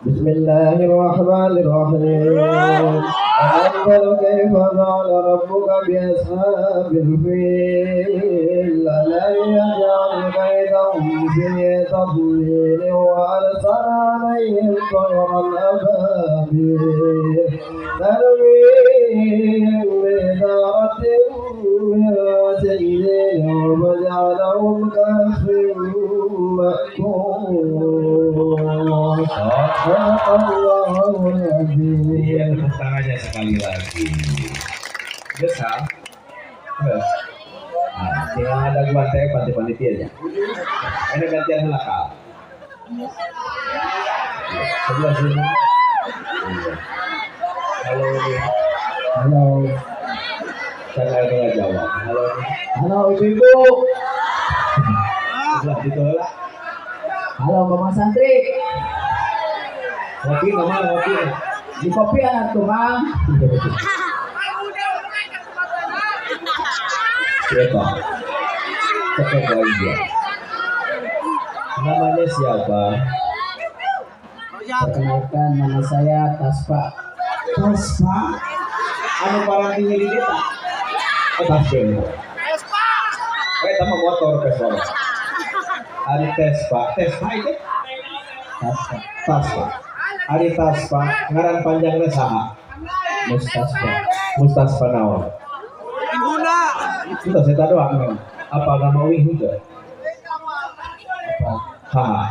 Bismillahirrahmanirrahim. Anzur kaifa fa'ala rabbuka bi ashabil fil alam yaj'al kaydahum fi tadlil wa arsala 'alaihim tayran ababil tarmihim bihijaratin min sijil wa ja'alahum ka'asfin ma'kul. Iya, tepuk tangannya sekali lagi. Biasa. Nah, tinggal ada gua teh panitia aja. Ini gantian belakang. Sebelah sini. Halo. Halo. Saya nggak jawab. Halo. Halo ibu. Sebelah ditolak. Halo Mama Santri. Ngopi nama ngopi. Di kopi anak tuh Mang. Siapa? Cekek lagi dia. Namanya siapa? Perkenalkan nama saya Taspa. Taspa? Anu parang tinggi di kita? Oh, Taspa. Taspa. Sama motor ke sana. Ari Taspa. Taspa itu? Taspa. Taspa. Ari Taspa, ngaran panjangnya saha? Mustaspa. Mustaspa naon? Wihuna. Itu saya doang. Apa nama Wihuna? Apa? Ha.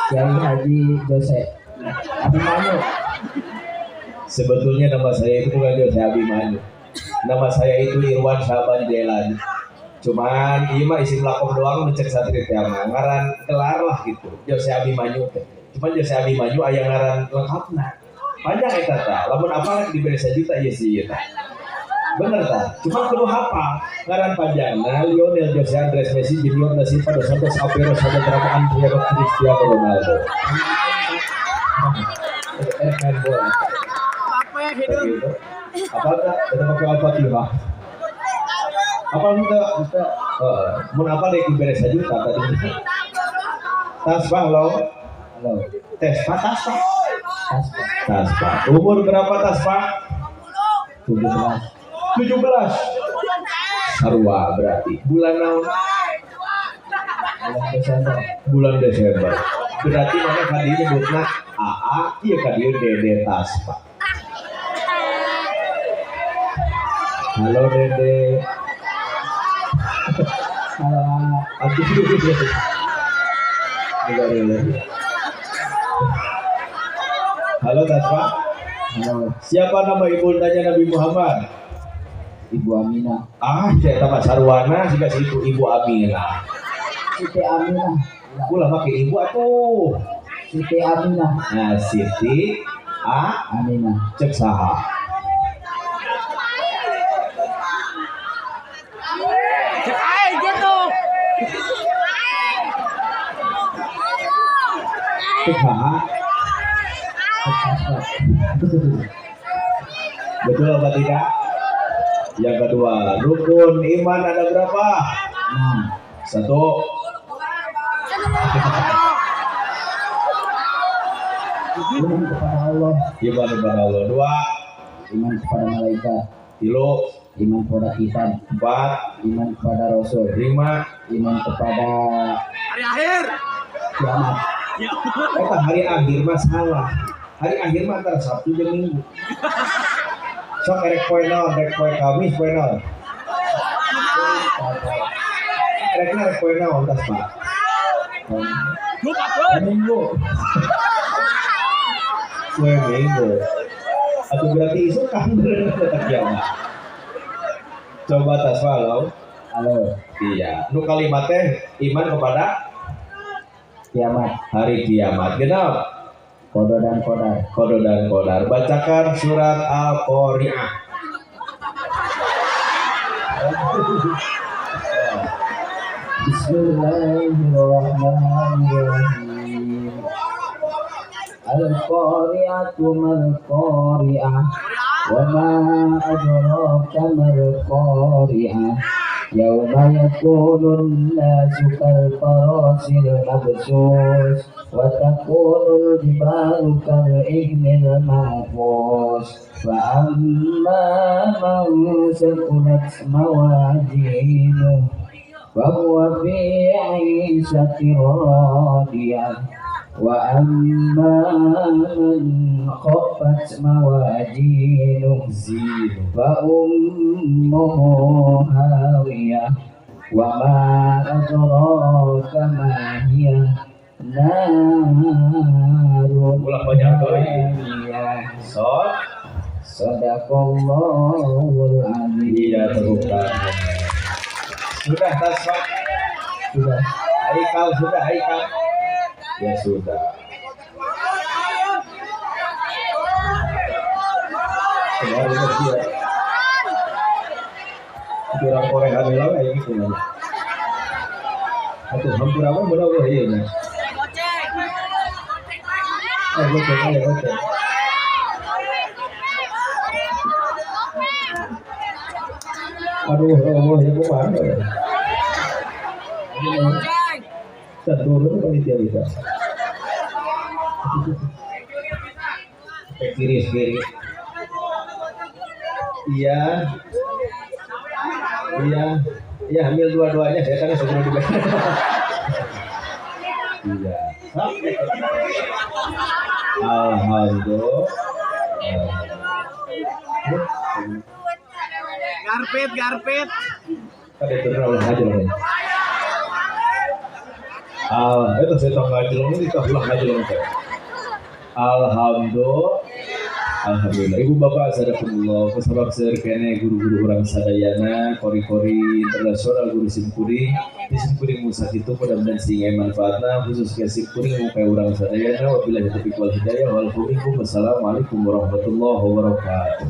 Kiai Haji Jose Abimanyu. Sebetulnya nama saya itu bukan Jose Abimanyu. Nama saya itu Irwan Saban Jailani. Cuman iya mah isim lakom doang mencari santri teh mah ngaran kelar lah gitu. Jose Abimanyu teh. Cuman Jose Abimanyu aya ngaran lengkapna. Panjang eta tah. Lamun apal dibere sajuta ieu sih ieu tah. Bener tah. Cuman kudu hafal ngaran panjangna Lionel Jose Andres Messi Junior da Silva dos Santos Aveiro Saputra Andrea Cristiano Ronaldo. Main bola. Apa hidup? Apa tah? Eta pakai Al-Fatihah. Apa enggak? Mun apa lagi beres sajuta tadi. Tasbah lo. Halo. Tespa taspa. Taspa. Taspa. Umur berapa Taspa? 17. 17. Sarua berarti. Bulan naon? Bulan Desember. Bulan Desember. Berarti mana kali nyebutna AA, ieu ka dieu Dede Taspa. Halo Dede. Halo. Aduh. Halo Taspa. Halo. Siapa nama ibundanya Nabi Muhammad? Ibu Aminah. Ah, saya tambah sarwana jika si itu Ibu Aminah. Siti Aminah. Ulah pakai ibu atuh. Siti Aminah. Nah, Siti A Aminah. Cek saha. Cek aing gitu. Cek saha. Betul apa tidak? Yang kedua, rukun iman ada berapa? 6. 1. Iman kepada Allah. Iman kepada Allah. 2. Iman kepada malaikat. 3. Iman kepada kitab. 4. Iman kepada rasul. 5. Iman kepada hari akhir. Kiamat. Eta hari akhir mah salah. Hari akhir mah antara Sabtu jeung Minggu. Sok erek poe naon, rek poe Kamis poe naon. Erekna rek poe naon tas Pak? Jumat. Minggu. Poe Minggu. Atau berarti isuk kan bener kiamat. Coba tas halo. Halo. Iya, nu kalimat teh iman kepada kiamat, hari kiamat. Genap. Kodo dan kodar. Kodo dan kodar. Bacakan surat Al-Qari'ah. Bismillahirrahmanirrahim. Al-Qari'atu mal-Qari'ah wa ma adraka mal-Qari'ah. Yauma yakunun nasu kal-farasil mabsus wa takunul jibalu kal-ihnil manfus. Fa amma man saqulat mawazinuhu fa huwa fi 'ishatin radiyah. Wa amma man khaffat mawazinuhu fa ummuhu hawiyah. Wa ma adraka ma hiya narun hamiyah. Sadaqallahul azim. Iya, tepuk tangan. Sudah tas Pak? Sudah. Haikal sudah, Haikal. Ya sudah. Kurang Korea heula we gitu. Atuh hampura mah bener eueuh ieu nya. Goceng, ayo goceng. Aduh, Allah ya kumaha. Turun panitia bisa. Kiri kiri. Iya. Iya. Iya, ambil dua-duanya ya karena sebelum dibayar. Iya. Alhamdulillah. Garpet, garpet. Tadi turun Allah aja loh. Itu saya tahu ngajelong ini tahu lah ngajelong teh. Alhamdulillah. Alhamdulillah. Ibu bapak sadakumullah, kusabab seueur keneh guru-guru urang sadayana, kori-kori internasional guru simkuring, di simkuring musa kitu mudah-mudahan sing aya manfaatna khusus ke simkuring ka urang sadayana. Wabillahi taufiq wal hidayah. Wassalamualaikum warahmatullahi wabarakatuh.